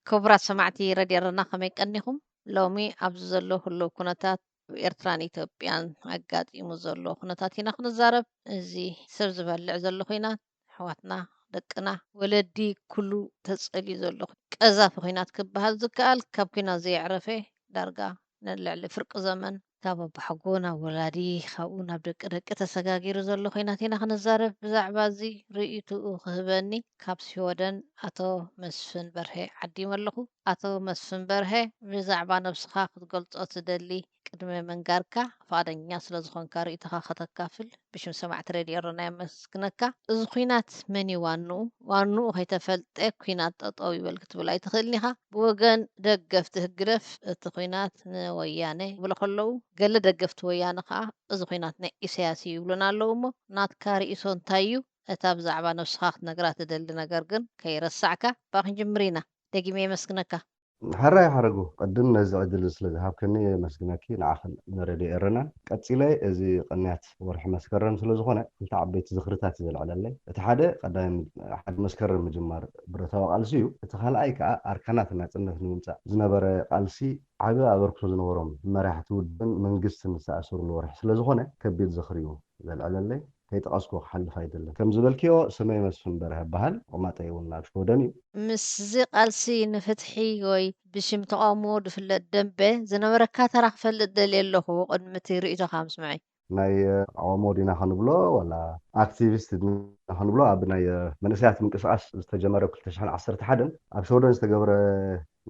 ክቡራት ሰማዕቲ ረድዮ ኤረና፣ ከመይ ቀኒኹም? ሎሚ ኣብዚ ዘሎ ህሉው ኩነታት፣ ኣብ ኤርትራን ኢትዮጵያን ኣጋጢሙ ዘሎ ኩነታት ኢና ክንዛረብ። እዚ ሰብ ዝበልዕ ዘሎ ኩናት፣ ኣሕዋትና፣ ደቅና፣ ወለዲ፣ ኩሉ ተጸልዩ ዘሎ ቀዛፊ ኩናት ክበሃል ዝከኣል፣ ካብ ኩናት ዘየዕረፈ ዳርጋ ንልዕሊ ፍርቂ ዘመን ካብ ኣቦሓጎ ናብ ወላዲ፣ ካብኡ ናብ ደቂ ደቂ ተሰጋጊሩ ዘሎ ኩናት ኢና ክንዛረብ። ብዛዕባ እዚ ርእይትኡ ክህበኒ ካብ ሽወደን ኣቶ መስፍን በርሀ ዓዲመ ኣለኹ። ኣቶ መስፍን በርሀ፣ ብዛዕባ ነብስኻ ክትገልጾ ትደሊ? ቅድሚ ምንጋርካ፣ ፍቓደኛ ስለ ዝኾንካ ርእይቶኻ ከተካፍል ብሽም ሰማዕቲ ሬድዮ ኤረና የመስግነካ። እዚ ኲናት መን እዩ ዋንኡ? ዋንኡ ከይተፈልጠ ኲናት ጠጠው ይበል ክትብል ኣይትኽእልን ኢኻ። ብወገን ደገፍቲ ህግደፍ፣ እቲ ኲናት ንወያነ ይብሉ ከለዉ፣ ገለ ደገፍቲ ወያነ ከኣ፣ እዚ ኲናት ናይ ኢሳያስ እዩ ይብሉና ኣለዉ። እሞ ናትካ ርእይቶ እንታይ እዩ? እታ ብዛዕባ ነብስኻ ክትነግራ ትደሊ ነገር ግን ከይረሳዕካ። ብኣ ክንጅምር ኢና። ደጊመ የመስግነካ። ሕራይ ሓረጉ፣ ቅድም ነዚ ዕድል ስለ ዝሃብከኒ የመስግነኪ፣ ንዓኽን ንሬድዮ ኤረናን። ቀጺለ፣ እዚ ቅንያት ወርሒ መስከረም ስለ ዝኾነ፣ ክልተ ዓበይቲ ዝኽርታት እዩ ዘልዕለለይ። እቲ ሓደ፣ ቀዳማይ ም-፣ ሓደ መስከረም ምጅማር ብረታዊ ቃልሲ እዩ። እቲ ካልኣይ ከኣ፣ ኣርካናት ናጽነት ንምምጻእ ዝነበረ ቃልሲ ዓቢ ኣበርክቶ ዝነበሮም መራሕቲ ውድብን መንግስትን ዝተኣሰሩሉ ወርሒ ስለ ዝኾነ፣ ከቢድ ዝኽሪ እዩ ዘልዕለለይ። ከይጠቐስኩ ክሓልፍ ኣይደልን። ከም ዝበልክዮ፣ ስመይ መስፍን በርሀ እበሃል። ምቕማጠይ እውን ናብ ሽወደን እዩ። ምስዚ ቃልሲ ንፍትሒ ወይ ብሽም ተቓውሞ ዝፍለጥ ደንበ ዝነበረካ ተራ ክፈልጥ ደልየ ኣለኹ፣ ቅድሚ እቲ ርእይቶኻ ምስምዐይ። ናይ ተቓውሞ ዲና ከንብሎ፣ ዋላ ኣክቲቪስት ዲና ከንብሎ፣ ኣብ ናይ መንእሰያት ምንቅስቓስ ዝተጀመረ ክልተ ሽሕን ዓሰርተ ሓደን ኣብ ሽወደን ዝተገብረ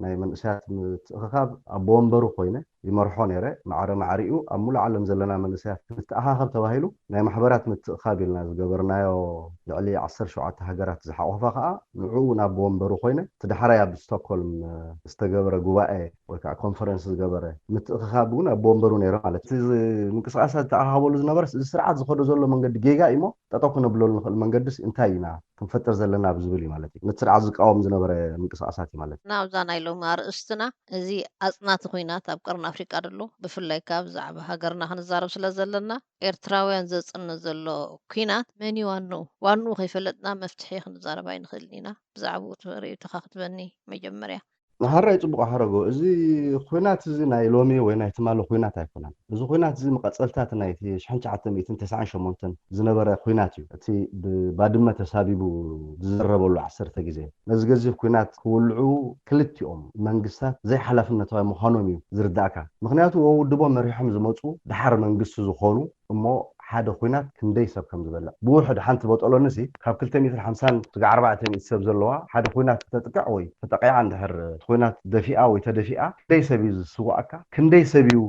ናይ መንእሰያት ምትእኽኻብ ኣቦ ወንበሩ ኮይነ ይመርሖ ነይረ። ማዕረ ማዕሪኡ ኣብ ሙሉእ ዓለም ዘለና መንእሰያት ክንተኣኻኸብ ተባሂሉ ናይ ማሕበራት ምትእኽኻብ ኢልና ዝገበርናዮ ልዕሊ ዓሰርተ ሸውዓተ ሃገራት ዝሓቖፈ ከኣ ንዕኡ እውን ኣቦ ወንበሩ ኮይነ እቲ ዳሕራይ ኣብ ስቶክሆልም ዝተገበረ ጉባኤ ወይ ከዓ ኮንፈረንስ ዝገበረ ምትእኽኻብ እውን ኣቦ ወንበሩ ነይረ ማለት እዩ። እቲ ምንቅስቃሳት ዝተኣኻኸበሉ ዝነበረስ እዚ ስርዓት ዝኸዶ ዘሎ መንገዲ ጌጋ እዩ እሞ ጠጠው ክነብለሉ ንኽእል መንገድስ እንታይ ኢና ክንፈጥር ዘለና ብዝብል እዩ ማለት እዩ። ነቲ ስርዓት ዝቃወም ዝነበረ ምንቅስቃሳት እዩ ማለት እዩ። ናብዛ ናይ ሎሚ ኣርእስትና፣ እዚ ኣጽናቲ ኲናት ኣብ ቀርኒ ኣፍሪቃ ዘሎ፣ ብፍላይ ከኣ ብዛዕባ ሃገርና ክንዛረብ ስለ ዘለና፣ ኤርትራውያን ዘጽንት ዘሎ ኲናት መን እዩ ዋንኡ? ዋንኡ ከይፈለጥና መፍትሒ ክንዛረብ ኣይንኽእልን ኢና። ብዛዕባኡ ርእይቶኻ ክትበኒ መጀመርያ። ንሓራይ ጽቡቕ ሓረጎ፣ እዚ ኲናት እዚ ናይ ሎሚ ወይ ናይ ትማሊ ኲናት ኣይኮነን። እዚ ኲናት እዚ መቐጸልታት ናይቲ ሽሕን ትሽዓተ ሚእትን ተስዓን ሸሞንተን ዝነበረ ኲናት እዩ። እቲ ብባድመ ተሳቢቡ ዝዘረበሉ ዓሰርተ ግዜ። ነዚ ገዚፍ ኲናት ክውልዑ ክልቲኦም መንግስታት ዘይሓላፍነታዊ ምዃኖም እዩ ዝርዳእካ። ምኽንያቱ ወውድቦም መሪሖም ዝመጹ ደሓር መንግስቲ ዝኾኑ እሞ ሓደ ኲናት ክንደይ ሰብ ከም ዝበልዕ። ብውሕድ ሓንቲ በጠሎንሲ ካብ ክልተ ሚእትን ሓምሳን ስጋዕ ኣርባዕተ ሚእቲ ሰብ ዘለዋ ሓደ ኲናት ክተጥቅዕ ወይ ተጠቂዓ እንድሕር እቲ ኲናት ደፊኣ ወይ ተደፊኣ ክንደይ ሰብ እዩ ዝስዋእካ? ክንደይ ሰብ እዩ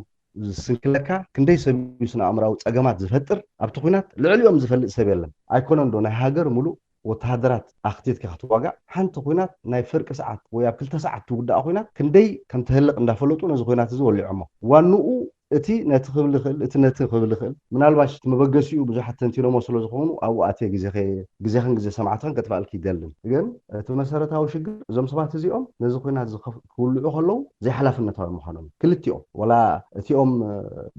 ዝስንክለካ? ክንደይ ሰብ እዩ ስነ ኣእምራዊ ጸገማት ዝፈጥር? ኣብቲ ኲናት ልዕሊኦም ዝፈልጥ ሰብ የለን። ኣይኮነን ዶ ናይ ሃገር ሙሉእ ወተሃደራት ኣኽቲትካ ክትዋጋእ? ሓንቲ ኲናት ናይ ፍርቂ ሰዓት ወይ ኣብ ክልተ ሰዓት ትውዳእ ኲናት ክንደይ ከም ተህልቕ እንዳፈለጡ ነዚ ኲናት እዚ ወሊዖሞ። ዋንኡ እቲ ነቲ ክብል ይኽእል፣ እቲ ነቲ ክብል ይኽእል። ምናልባሽ እቲ መበገሲኡ ብዙሓት ተንቲኖሞ ስለ ዝኾኑ ኣብኡ ኣትየ ግዜኸ-፣ ግዜኽን ግዜ ሰማዕትኽን ከጥፋእልኪ ይደልን። ግን እቲ መሰረታዊ ሽግር እዞም ሰባት እዚኦም ነዚ ኲናት ዝኸፍ-፣ ክውልዑ ከለዉ ዘይሓላፍነታዊ ምዃኖም ክልቲኦም፣ ወላ እቲኦም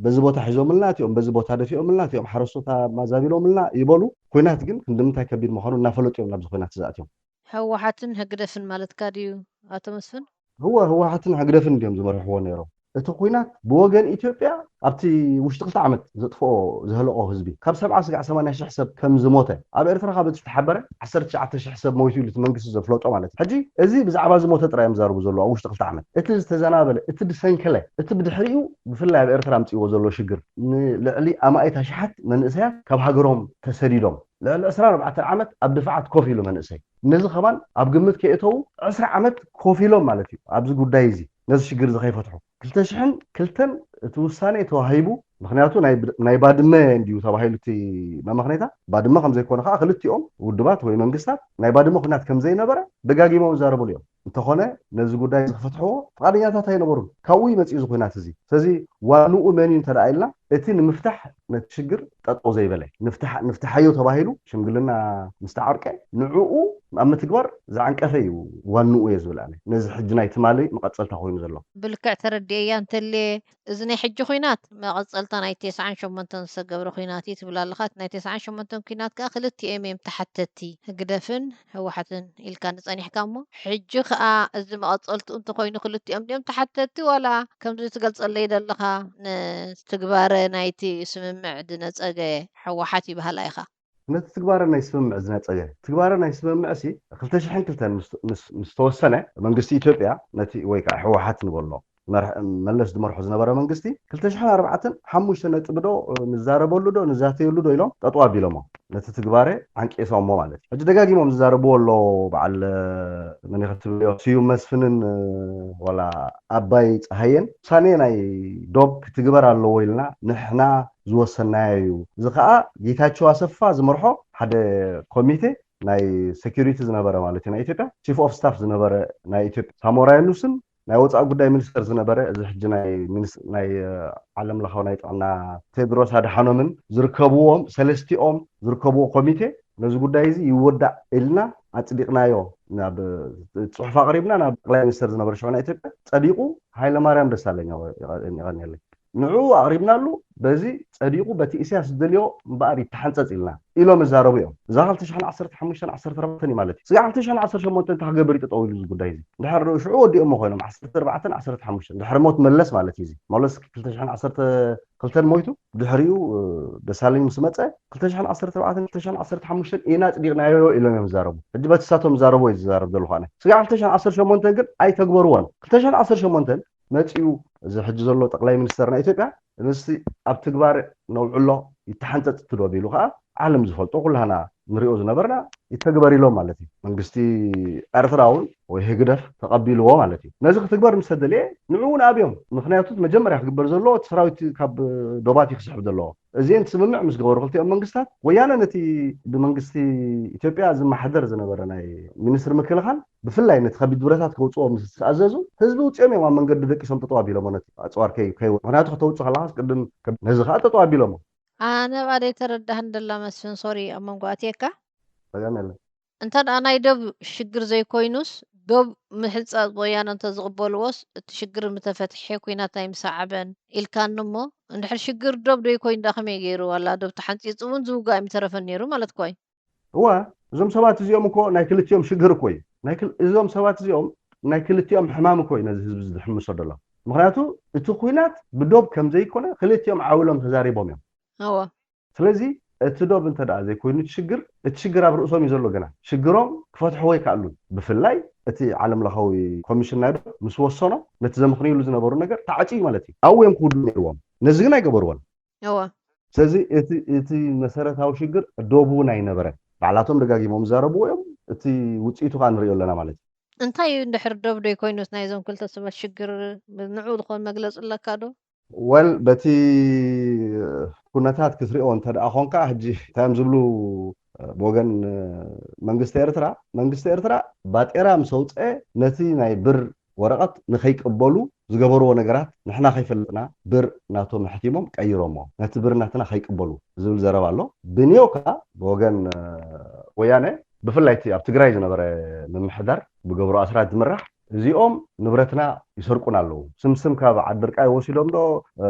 በዚ ቦታ ሒዞምልና፣ እቲኦም በዚ ቦታ ደፊኦምልና፣ እቲኦም ሓረስቶት ኣማዛቢሎምልና ይበሉ፣ ኲናት ግን ክንዲ ምንታይ ከቢድ ምዃኑ እናፈለጡ እዮም ናብዚ ኲናት እዚ ኣትዮም። ህወሓትን ህግደፍን ማለትካ ድዩ ኣቶ መስፍን? ህወ-፣ ህወሓትን ህግደፍን ድዮም ዝመርሕዎ ነይሮም። እቲ ኲናት ብወገን ኢትዮጵያ ኣብቲ ውሽጢ ክልተ ዓመት ዘጥፍኦ ዘህለቆ ህዝቢ ካብ ሰብዓ ስጋዕ ሰማንያ ሽሕ ሰብ ከም ዝሞተ ኣብ ኤርትራ ካብ እቲ ዝተሓበረ ዓሰርተ ትሽዓተ ሽሕ ሰብ ሞይቱ ኢሉ እቲ መንግስቲ ዘፍለጦ ማለት እዩ። ሕጂ እዚ ብዛዕባ ዝሞተ ጥራይ እዮም ዝዛረቡ ዘለዉ ኣብ ውሽጢ ክልተ ዓመት። እቲ ዝተዘናበለ፣ እቲ ዝሰንከለ፣ እቲ ብድሕሪኡ ብፍላይ ኣብ ኤርትራ ኣምፅእዎ ዘሎ ሽግር ንልዕሊ ኣማኢት ኣሽሓት መንእሰያት ካብ ሃገሮም ተሰዲዶም ልዕሊ ዕስራን ኣርባዕተን ዓመት ኣብ ድፋዓት ኮፍ ኢሉ መንእሰይ። ነዚ ከማን ኣብ ግምት ከየእተዉ ዕስራ ዓመት ኮፍ ኢሎም ማለት እዩ። ኣብዚ ጉዳይ እዚ ነዚ ሽግር እዚ ከይፈትሑ ክልተ ሽሕን ክልተን እቲ ውሳኔ ተዋሂቡ። ምኽንያቱ ናይ ብ-፣ ናይ ባድመ እንድዩ ተባሂሉ እቲ መመኽነይታ ባድመ ከም ዘይኮነ ከዓ ክልቲኦም ውድባት ወይ መንግስታት ናይ ባድመ ኲናት ከም ዘይነበረ ደጋጊሞም ይዛረቡሉ እዮም። እንተኾነ ነዚ ጉዳይ እዚ ክፈትሕዎ ፍቓደኛታት ኣይነበሩን። ካብኡ እዩ መፂኡ እዚ ኲናት እዚ። ስለዚ ዋንኡ መን እዩ እንተ ደኣ ኢልና እቲ ንምፍታሕ ነቲ ሽግር ጠጠው ዘይበለ ንፍታሕ-፣ ንፍትሓዮ ተባሂሉ ሽምግልና ምስ ተዓርቀ ንዕኡ ኣብ ምትግባር ዝዓንቀፈ እዩ ዋንኡ እየ ዝብል ኣነ። ነዚ ሕጂ ናይ ትማሊ መቐጸልታ ኮይኑ ዘሎ። ብልክዕ ተረዲኤያ እንተልየ፣ እዚ ናይ ሕጂ ኲናት መቐጸልታ ናይ ተስዓን ሸሞንተን ዝተገብረ ኲናት እዩ ትብል ኣለኻ። እቲ ናይ ተስዓን ሸሞንተን ኲናት ከኣ ክልቲኦም እዮም ተሓተቲ፣ ህግደፍን ህወሓትን ኢልካ ንጸኒሕካ እሞ፣ ሕጂ ከኣ እዚ መቐጸልትኡ እንተኾይኑ ክልቲኦም ድዮም ተሓተቲ፣ ዋላ ከምዚ ትገልጸለይ ዘለኻ ንትግባረ ናይቲ ስምምዕ ዝነጸገ ህወሓት ይበሃላ ኢኻ? ነቲ ትግባረ ናይ ስምምዕ ዝነጸገ፣ ትግባረ ናይ ስምምዕ ሲ ክልተ ሽሕን ክልተን ምስ ምስ ምስ ተወሰነ መንግስቲ ኢትዮጵያ ነቲ ወይ ከዓ ህወሓት ንበሎ መርሕ- መለስ ዝመርሖ ዝነበረ መንግስቲ ክልተ ሽሕን ኣርባዕተን ሓሙሽተ ነጥቢ ዶ ንዛረበሉ ዶ ንዛተየሉ ዶ ኢሎም ጠጠው ኣቢሎሞ ነቲ ትግባረ ዓንቂሶሞ ማለት እዩ። ሕጂ ደጋጊሞም ዝዛረብዎ ኣሎ በዓል መን ኢኻ ትብልዮ ስዩም መስፍንን ዋላ ኣባይ ፀሃየን ውሳኔ ናይ ዶብ ክትግበር ኣለዎ ኢልና ንሕና ዝወሰናዮ እዩ። እዚ ከዓ ጌታቸው ኣሰፋ ዝመርሖ ሓደ ኮሚቴ ናይ ሴኩሪቲ ዝነበረ ማለት እዩ ናይ ኢትዮጵያ ቺፍ ኦፍ ስታፍ ዝነበረ ናይ ኢትዮጵያ ሳሞራ የኑስን ናይ ወፃኢ ጉዳይ ሚኒስተር ዝነበረ እዚ ሕጂ ናይ ሚኒስ- ናይ እ፣ ዓለም ለኻዊ ናይ ጥዕና ቴድሮስ ኣድሓኖምን ዝርከብዎም ሰለስቲኦም ዝርከብዎ ኮሚቴ ነዚ ጉዳይ እዚ ይወዳእ ኢልና ኣፅዲቕናዮ ናብ እ፣ ፅሑፍ ኣቕሪብና ናብ ጠቅላይ ሚኒስተር ዝነበረ ሽዑ ናይ ኢትዮጵያ ፀዲቑ ሃይለማርያም ደሳለኛ ይቐንየለይ ንዕኡ ኣቕሪብናሉ በዚ ፀዲቑ በቲ ኢሳያስ ዝደልዮ እምበኣር ይተሓንፀፅ ኢልና ኢሎም ይዛረቡ እዮም። እዛ ክልተ ሽሕን ዓሰርተ ሓሙሽተን ዓሰርተ ኣርባዕተን እዩ ማለት እዩ። ስጋዕ ክልተ ሽሕን ዓሰርተ ሸሞንተን እንታይ ክገብር እዩ ጠጠው ኢሉ እዚ ጉዳይ እዚ? ድሕሪ ሽዑ ወዲኦሞ ኮይኖም ዓሰርተ ኣርባዕተን ዓሰርተ ሓሙሽተን ድሕሪ ሞት መለስ ማለት እዩ እዚ። መለስ ክልተ ሽሕን ዓሰርተ ክልተን ሞይቱ ድሕሪኡ እ፣ ደሳለኝ ምስ መፀ ክልተ ሽሕን ዓሰርተ ኣርባዕተን ክልተ ሽሕን ዓሰርተ ሓሙሽተን ኢና ኣፅዲቕናዮ ኢሎም እዮም ዝዛረቡ። ሕጂ በቲ ሳቶም ዝዛረቡ እዩ ዝዛረብ ዘለኹ ኣነ። ስጋዕ ክልተ ሽሕን ዓሰርተ ሸሞንተን ግን ኣይተግበርዎን። ክልተ ሽሕን ዓሰርተ ሸሞንተን መፂኡ እዚ ሕጂ ዘሎ ጠቅላይ ሚኒስተር ናይ ኢትዮጵያ ንስቲ ኣብ ትግባር ነውዕሎ ይተሓንፀፅ ትዶ ቢሉ ከዓ ዓለም ዝፈልጦ ኩላህና ንሪኦ ዝነበርና ይተግበር ኢሎም ማለት እዩ። መንግስቲ ኤርትራ እውን ወይ ህግደፍ ተቐቢልዎ ማለት እዩ። ነዚ ክትግበር ምስ ተደልየ ንዕኡ እውን ኣብዮም። ምክንያቱ እቲ መጀመርያ ክግበር ዘለዎ እቲ ሰራዊት ካብ ዶባት እዩ ክስሕብ ዘለዎ። እዚአን ስምምዕ ምስ ገበሩ ክልቲኦም መንግስታት ወያነ ነቲ ብመንግስቲ ኢትዮጵያ ዝመሓደር ዝነበረ ናይ ሚኒስትሪ ምክልኻል ብፍላይ ነቲ ከቢድ ብረታት ከውፅኦ ምስ ተኣዘዙ ህዝቢ ውፅኦም እዮም ኣብ መንገዲ ደቂሶም ጠጠው ኣቢሎሞ ነቲ ኣፅዋር ከይ ከይወ ምክንያቱ ከተውፅእ ከለኻስ ቅድም ከብ- ነዚ ከዓ ጠጠው ኣቢሎሞ ኣነ ብኣደይ ተረዳህን ደላ መስፍን ሶሪ ኣብ መንጎ ኣትየካ ጸገም የለን እንተ ደኣ ናይ ዶብ ሽግር ዘይኮይኑስ ዶብ ምሕጻጽ ወያነ እንተ ዝቕበልዎስ እቲ ሽግር ምተፈትሐ ኩናት ኣይምሰዓበን ኢልካኒ እሞ እንድሕር ሽግር ዶብ ደይኮይኑ ደኣ ከመይ ገይሩ ዋላ ዶብ ተሓንጺጹ እውን ዝውጋእ ኣይምተረፈን ነይሩ ማለት እኮ እዩ እወ እዞም ሰባት እዚኦም እኮ ናይ ክልቲኦም ሽግር እኮ እዩ ናይ ክል- እዞም ሰባት እዚኦም ናይ ክልቲኦም ሕማም እኮ እዩ ነዚ ህዝቢ ዝሕምሶ ዘሎ ምክንያቱ እቲ ኩናት ብዶብ ከም ዘይኮነ ክልቲኦም ዓውሎም ተዛሪቦም እዮም እወ ስለዚ እቲ ዶብ እንተ ደኣ ዘይኮይኑ እቲ ሽግር እቲ ሽግር ኣብ ርእሶም እዩ ዘሎ ገና ሽግሮም ክፈትሕዎ ይከኣሉን ብፍላይ እቲ ዓለም ለኻዊ ኮሚሽን ናይ ዶብ ምስ ወሰኖ ነቲ ዘምኽንይሉ ዝነበሩ ነገር ተዓፅዩ ማለት እዩ ኣብኡ እዮም ክውድኡ ነይርዎም ነዚ ግን ኣይገበርዎን እወ ስለዚ እቲ እቲ መሰረታዊ ሽግር ዶብ እውን ኣይነበረን ባዕላቶም ደጋጊሞም ዝዛረብዎ እዮም እቲ ውፅኢቱ ከዓ ንሪኦ ኣለና ማለት እዩ እንታይ እዩ እንድሕር ዶብ ዶ ይኮይኑስ ናይዞም ክልተ ሰባት ሽግር ንዑ ዝኾን መግለፂ ኣለካ ዶ ወል በቲ ኩነታት ክትሪኦ እንተ ደኣ ኾንካ ሕጂ እንታይ እዮም ዝብሉ ብወገን መንግስቲ ኤርትራ መንግስቲ ኤርትራ ባጤራ ምስ ኣውፅአ ነቲ ናይ ብር ወረቐት ንኸይቅበሉ ዝገበርዎ ነገራት ንሕና ከይፈለጥና ብር ናቶም ኣሕቲሞም ቀይሮሞ ነቲ ብር ናትና ከይቅበሉ ዝብል ዘረባ ኣሎ ብንዮ ከዓ ብወገን ወያነ ብፍላይ እቲ ኣብ ትግራይ ዝነበረ ምምሕዳር ብገብሩ ኣስራት ዝምራሕ እዚኦም ንብረትና ይሰርቁና ኣለዉ ስምስም ካብ ዓድርቃይ ወሲዶም ዶ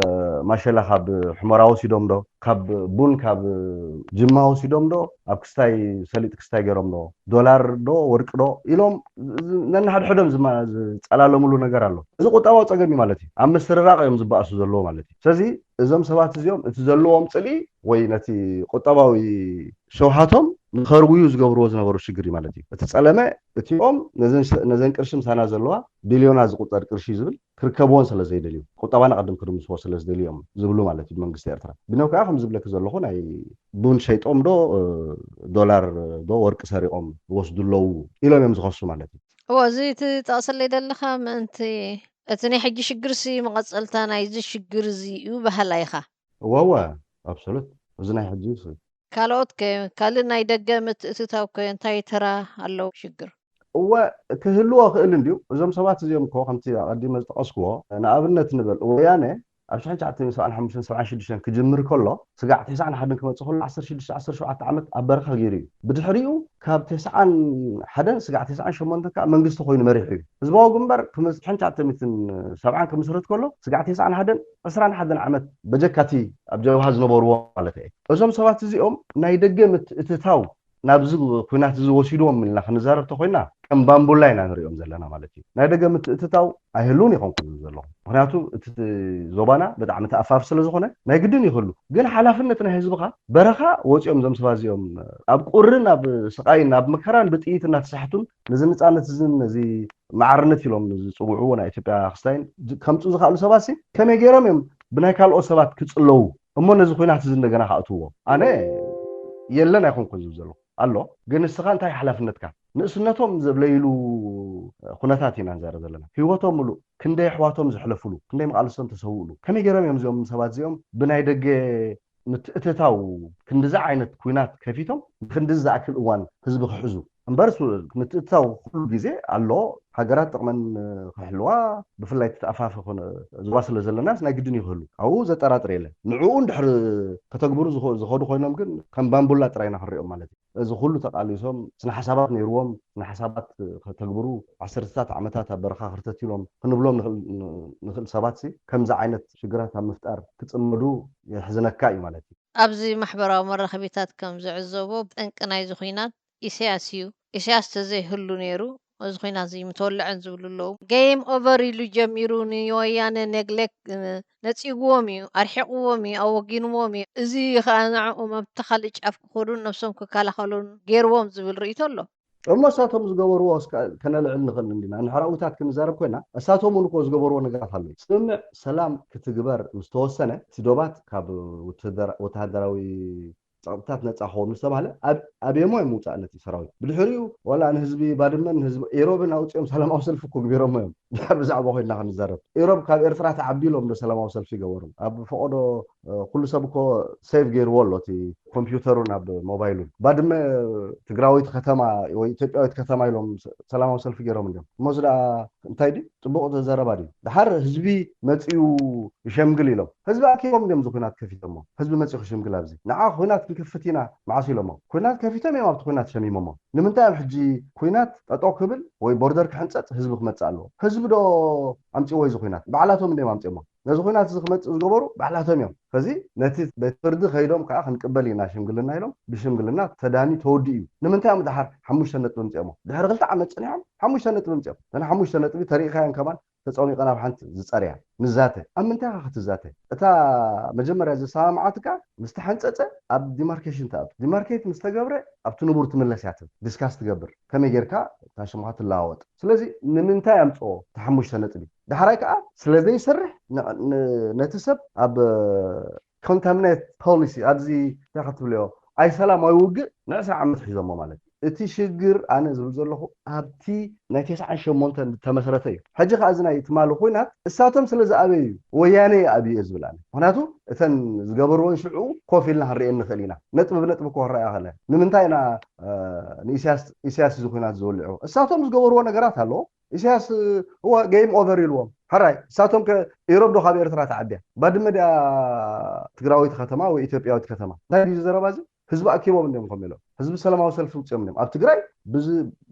ማሸላ ካብ ሕመራ ወሲዶም ዶ ካብ ቡን ካብ ጅማ ወሲዶም ዶ ኣብ ክስታይ ሰሊጥ ክስታይ ገይሮም ዶ ዶላር ዶ ወርቂ ዶ ኢሎም ነንሓድሕዶም ዝማ- ዝፀላለምሉ ነገር ኣሎ እዚ ቁጠባዊ ፀገም እዩ ማለት እዩ ኣብ ምስርራቕ እዮም ዝበኣሱ ዘለዎ ማለት እዩ ስለዚ እዞም ሰባት እዚኦም እቲ ዘለዎም ፅልኢ ወይ ነቲ ቁጠባዊ ሸውሃቶም ንኸርውዩ ዝገብርዎ ዝነበሩ ሽግር እዩ ማለት እዩ እቲ ፀለመ እቲኦም ነዘን ሸ- ነዘን ቅርሺ ምሳና ዘለዋ ቢልዮና ዝቁፀር ቅርሺ እዩ ዝብል ክርከብዎን ስለ ዘይደልዩ ቁጠባና ቅድም ክድምስዎ ስለ ዝደልዩ እዮም ዝብሉ ማለት እዩ መንግስቲ ኤርትራ ብነው ከዓ ከም ዝብለክ ዘለኹ ናይ ቡን ሸይጦም ዶ እ፣ ዶላር ዶ ወርቂ ሰሪቖም ይወስዱ ኣለዉ ኢሎም እዮም ዝኸሱ ማለት እዩ እዎ እዚ ትጠቕሰለይ ዘለኻ ምእንቲ እቲ ናይ ሕጂ ሽግርሲ መቐፀልታ ናይዚ ሽግር እዚ እዩ በሃላ ኢኻ እወ እወ ኣብሶሉት እዚ ናይ ሕጂ እዩ። ካልኦት ከ ካልእ ናይ ደገ ምትእትታው ከ እንታይ ተራ ኣለዎ ሽግር እወ ክህልዎ ክእል እንድዩ እዞም ሰባት እዚኦም እኮ ከምቲ ኣቐዲመ ዝጠቐስክዎ ንኣብነት ንበል ወያነ ኣብ ሽሕን ትሽዓተ ሚእትን ሰብዓን ሓሙሽተን ሰብዓን ሽዱሽተን ክጅምር ከሎ ስጋዕ ተስዓን ሓደን ክመፅእ ከሎ ዓሰርተ ሽዱሽተ ዓሰርተ ሸውዓተ ዓመት ኣብ በረኻ ገይሩ እዩ ብድሕሪኡ ካብ ተስዓን ሓደን ስጋዕ ተስዓን ሸሞንተን ከዓ መንግስቲ ኮይኑ መሪሑ እዩ። ህዝባዊ ግንባር ክምስ-፣ ሓንቲ ሚእትን ሰብዓን ክምስረት ከሎ ስጋዕ ተስዓን ሓደን ዕስራን ሓደን ዓመት በጀካቲ ኣብ ጀብሃ ዝነበርዎ ማለት እየ። እዞም ሰባት እዚኦም ናይ ደገ ምትእትታው ናብዚ ኩናት እዚ ወሲድዎም ኢልና ክንዛረብ ተኮይና ከም ባምቡላ ኢና ንሪኦም ዘለና ማለት እዩ። ናይ ደገ ምትእትታው ኣይህልውን ይኸውን ክብል ዘለኹ። ምክንያቱ እቲ ዞባና ብጣዕሚ ተኣፋፍ ስለ ዝኾነ ናይ ግድን ይህሉ። ግን ሓላፍነት ናይ ህዝብኻ በረኻ ወፂኦም እዞም ሰባት እዚኦም ኣብ ቁርን ኣብ ስቃይን ኣብ መከራን ብጥይት እናተሳሕቱን ነዚ ነፃነት እዝን ነዚ ማዕርነት ኢሎም ዝፅውዕዎ ናይ ኢትዮጵያ ክስታይን ከምፁ ዝኽኣሉ ሰባት ሲ ከመይ ገይሮም እዮም ብናይ ካልኦት ሰባት ክፅለዉ እሞ ነዚ ኩናት እዚ እንደገና ክኣትውዎ? ኣነ የለን ኣይኮንኩን ዝብል ዘለኹ ኣሎ። ግን ንስኻ እንታይ ሓላፍነትካ? ንእስነቶም ዘብለይሉ ኩነታት ኢና ንዛረብ ዘለና። ህይወቶም ምሉእ ክንደይ ኣሕዋቶም ዘሕለፉሉ፣ ክንደይ መቓልስቶም ተሰውእሉ። ከመይ ገይሮም እዮም እዚኦም ሰባት እዚኦም ብናይ ደገ ምትእትታው ክንድዚ ዓይነት ኩናት ከፊቶም ንክንድዚ ዝኣክል እዋን ህዝቢ ክሕዙ? እምበር ሱ-፣ ምትእትታው ኩሉ ግዜ ኣሎ። ሃገራት ጥቕመን ክሕልዋ፣ ብፍላይ ተኣፋፊ ኮነ ዞባ ስለ ዘለናስ ናይ ግድን ይክህሉ። ኣብኡ ዘጠራጥር የለን። ንዕኡ እንድሕር ከተግብሩ ዝኸ-፣ ዝኸዱ ኮይኖም ግን ከም ባምቡላ ጥራይ ኢና ክንሪኦም ማለት እዩ። እዚ ኩሉ ተቃሊሶም ስነ ሓሳባት ነይርዎም፣ ስነ ሓሳባት ከተግብሩ ዓሰርተታት ዓመታት ኣብ በረኻ ክርተት ኢሎም ክንብሎም ንኽእል፣ ንኽእል ሰባት ሲ ከምዚ ዓይነት ሽግራት ኣብ ምፍጣር ክጽመዱ የሕዝነካ እዩ ማለት እዩ። ኣብዚ ማሕበራዊ መራኸቢታት ከም ዝዕዘቦ ጠንቂ ናይዚ ኹናት ኢሳያስ እዩ። ኢሳያስ ተዘይህሉ ነይሩ እዚ ኹናት እዚ ምተወልዐን ዝብሉ ኣለዉ። ገይም ኦቨር ኢሉ ጀሚሩ ንወያነ ኔግሌክት ነጺግዎም እዩ፣ ኣርሒቕዎም እዩ፣ ኣወጊንዎም እዩ። እዚ ኸኣ ንዕኦም ኣብቲ ካልእ ጫፍ ክኸዱን ነብሶም ክከላኸሉን ገይርዎም ዝብል ርእይቶ ኣሎ። እሞ እሳቶም ዝገበርዎ እስከ ከነልዕል ንኽእል እንዲና። ንሕራውታት ክንዛረብ ኮይና እሳቶም እውን እኮ ዝገበርዎ ነገራት ኣሎ። ስምምዕ ሰላም ክትግበር ምስ ተወሰነ እቲ ዶባት ካብ ወተሃደራ-፣ ወተሃደራዊ ጸቕጥታት ነጻ ክኸውን ምስ ተባህለ ኣብ-፣ ኣብዮሞ እዮም ምውጻእ ነቲ ሰራዊት። ብድሕሪኡ ዋላ ንህዝቢ ባድመን ንህዝቢ ኢሮብን ኣውጺኦም ሰላማዊ ሰልፊ እኮ ግቢሮሞ እዮም። ድሕር ብዛዕባ ኮይንና ክንዛረብ። ኢሮብ ካብ ኤርትራ ተዓቢሎም ዶ ሰላማዊ ሰልፊ ገበሩ? ኣብ ፈቐዶ፣ እ፣ ኩሉ ሰብ እኮ ሴቭ ገይርዎ ኣሎ እቲ ኮምፒውተሩን ኣብ ሞባይሉን። ባድመ ትግራዊት ከተማ ወይ ኢትዮጵያዊት ከተማ ኢሎም ሰ-፣ ሰላማዊ ሰልፊ ገይሮም እንዲዮም። እሞ እዚ ደኣ እንታይ ድዩ? ጽቡቕ ዘረባ ድዩ? ደሓር ህዝቢ መጺኡ ይሸምግል ኢሎም። ህዝቢ ኣኪቦም እንዲዮም እዚ ኩናት ከፊቶሞ። ህዝቢ መጺኡ ክሽምግል ኣብዚ። ንዓ ኩናት ክንከፍት ኢና መዓስ ኢሎሞ? ኩናት ከፊቶም እዮም ኣብቲ ኩናት ሸሚሞሞ። ንምንታይ እዮም ሕጂ ኩናት ጠጠው ክብል ወይ ቦርደር ክሕንጸጽ ህዝቢ ክመጽእ ኣለዎ? ህዝቢ ዶ ኣምጺእዎ እዚ ኩናት? ባዕላቶም እንዲዮም ኣምጺኦሞ። ነዚ ኩናት እዚ ክመጽእ ዝገበሩ ባዕላቶም እዮም። ከዚ ነቲ ቤት ፍርዲ ከይዶም ከዓ ክንቅበል ኢና ሽምግልና ኢሎም ብሽምግልና ተዳኒ ተወዲኡ እዩ። ንምንታይ እዮም ደሓር ሓሙሽተ ነጥቢ ኣምጺኦሞ? ድሕሪ ክልተ ዓመት ጸኒሖም ሓሙሽተ ነጥቢ ኣምጺኦም። እተን ሓሙሽተ ነጥቢ ተሪኢኻየን ከማን ተጸሚቐ ናብ ሓንቲ ዝጸርያ ንዛተ። ኣብ ምንታይ ኢኻ ክትዛተ? እታ መጀመርያ ዘሰማምዓትካ ምስ ተሓንጸጸ ኣብ ዲማርኬሽን ትኣቱ። ዲማርኬት ምስ ተገብረ ኣብቲ ንቡር ትምለስ እያ ትብል። ዲስካስ ትገብር። ከመይ ጌርካ እታ ሽምኻ ትለዋወጥ። ስለዚ ንምንታይ ኣምጽኦ እቲ ሓሙሽተ ነጥቢ? ዳሕራይ ከኣ ስለ ዘይሰርሕ ን-፣ ን-፣ ነቲ ሰብ ኣብ ኮንታሚኔት ፖሊሲ ኣብዚ እንታይ ክትብልዮ ኣይ ሰላም ኣይ ውግእ ንዕስራ ዓመት ሒዞሞ ማለት እዩ። እቲ ሽግር ኣነ ዝብል ዘለኹ ኣብቲ ናይ ተስዓን ሸሞንተን ዝተመስረተ እዩ። ሕጂ ከኣ እዚ ናይ ትማሊ ኩናት እሳቶም ስለ ዝኣበዩ እዩ ወያነ ይኣብዩ እየ ዝብል ኣነ። ምክንያቱ እተን ዝገበርወን ሽዑ ኮፍ ኢልና ክንርእየን ንኽእል ኢና። ነጥቢ ብነጥቢ እኮ ክረኣያ ከለ ንምንታይ ኢና፣ እ፣ ንኢሳያስ፣ ኢሳያስ እዚ ኩናት ዝወልዑ? እሳቶም ዝገበርዎ ነገራት ኣለዎ። ኢሳያስ እወ ገይም ኦቨር ኢልዎም። ሕራይ እሳቶም ከ ኢሮብ ዶ ካብ ኤርትራ ተዓብያ? ባድመ ድያ ትግራዊት ከተማ ወይ ኢትዮጵያዊት ከተማ? እንታይ ድዩ ዘረባ እዚ? ህዝቢ ኣኪቦም እንዲዮም ከም ኢሎም ህዝቢ ሰላማዊ ሰልፊ ውፅኦም እንዲዮም ኣብ ትግራይ ብዝ-፣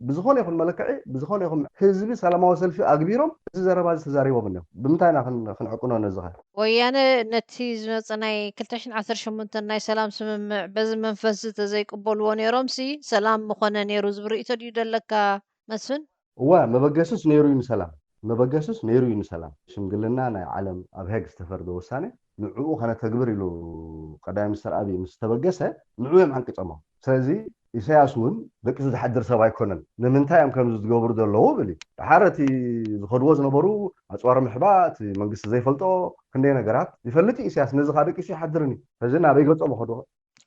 ብዝኾነ ይኹን መለክዒ ብዝኾነ ይኹን ህዝቢ ሰላማዊ ሰልፊ ኣግቢሮም እዚ ዘረባ እዚ ተዛሪቦም እንዲዮም። ብምንታይ ኢና ክን-፣ ክንዕቅኖ ነዚ ኸ? ወያነ ነቲ ዝመፀ ናይ ክልተ ሽሕን ዓሰርተ ሸሞንተን ናይ ሰላም ስምምዕ በዚ መንፈስ እዚ ተዘይቅበልዎ ነይሮም ሲ ሰላም ምኾነ ነይሩ ዝብል ርእይቶ ድዩ ደለካ መስፍን? እወ፣ መበገስስ ነይሩ እዩ ንሰላም። መበገስስ ነይሩ እዩ ንሰላም። ሽምግልና ናይ ዓለም ኣብ ሄግ ዝተፈርደ ውሳኔ ንዕኡ ከነተግብር ኢሉ ቀዳማይ ሚኒስትር ኣብይ ምስ ተበገሰ ንዕኡ እዮም ዓንቂጾሞ። ስለዚ ኢሳያስ እውን ደቂሱ ዝሓድር ሰብ ኣይኮነን። ንምንታይ እዮም ከምዚ ዝገብሩ ዘለዉ ብል እዩ። ደሓር እቲ ዝኸድዎ ዝነበሩ ኣፅዋር ምሕባእ፣ እቲ መንግስቲ ዘይፈልጦ ክንደይ ነገራት ይፈልጥ እዩ ኢሳያስ። ነዚ ከዓ ደቂሱ ይሓድርን እዩ። ሕዚ ናበይ ገጾም ይኸዱ?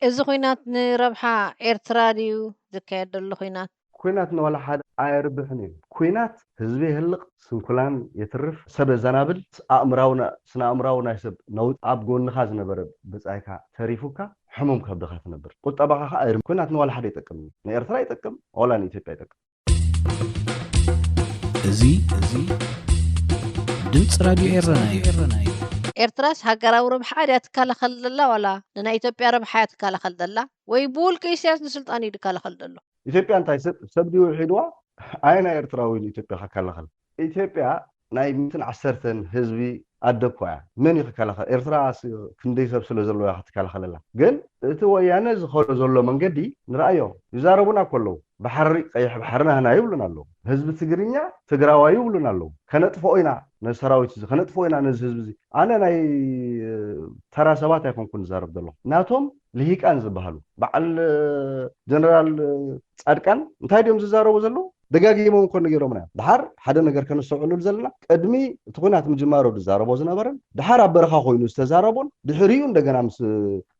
እዚ ኹናት ንረብሓ ኤርትራ ድዩ ዝካየድ ዘሎ ኹናት? ኩናት ንዋላ ሓደ ኣየርብሕን እዩ። ኩናት ህዝቢ የህልቕ፣ ስንኩላን የትርፍ፣ ሰብ የዘናብል፣ ኣእምራዊ ና-፣ ስነ ኣእምራዊ ናይ ሰብ ነውጥ፣ ኣብ ጎንኻ ዝነበረ ብጻይካ ተሪፉካ ሕሙም ከብድኻ ትነብር። ቁጠባኻ ከኣ ኣይርም-፣ ኩናት ንዋላ ሓደ ይጠቅም እዩ። ንኤርትራ ይጠቅም፣ ዋላ ንኢትዮጵያ ይጠቅም። እዚ፣ እዚ ድምፂ ራድዮ ኤረና እዩ። ኤርትራስ ሃገራዊ ረብሓ ድያ ትከላኸል ዘላ ዋላ ንናይ ኢትዮጵያ ረብሓ እያ ትከላኸል ዘላ? ወይ ብውልቂ ኢሳያስ ንስልጣን እዩ ዝከላኸል ዘሎ? ኢትዮጵያ እንታይ ሰብ ሰብ ድዩ ውሒድዋ? ኣየናይ ኤርትራዊ ኢትዮጵያ ከከላኸል? ኢትዮጵያ ናይ ሚትን ዓሰርተን ህዝቢ ኣደ እኮ እያ። መን እዩ ክከላኸል? ኤርትራ ክንደይ ሰብ ስለ ዘለዋ ክትከላኸለላ። ግን እቲ ወያነ ዝኸሎ ዘሎ መንገዲ ንረኣዮ። ይዛረቡና እኮ ኣለዉ። ባሕሪ ቀይሕ ባሕሪ ናህና ይብሉን ኣለዉ። ህዝቢ ትግርኛ ትግራዋይ ይብሉን ኣለዉ። ከነጥፍኦ ኢና ነዚ ሰራዊት እዚ፣ ከነጥፍኦ ኢና ነዚ ህዝቢ እዚ። ኣነ ናይ ተራ ሰባት ኣይኮንኩን ዝዛረብ ዘለኹ፣ ናቶም ልሂቃን ዝበሃሉ በዓል ጀነራል ጻድቃን እንታይ ድዮም ዝዛረቡ ዘለዉ? ደጋጊሞም እኮ ነጊሮምና እዮም። ድሓር ሓደ ነገር ከነስተውዕሉሉ ዘለና፣ ቅድሚ እቲ ኲናት ምጅማሩ ዝዛረቦ ዝነበረን ድሓር ኣብ በረኻ ኮይኑ ዝተዛረቦን ድሕሪኡ እንደገና ምስ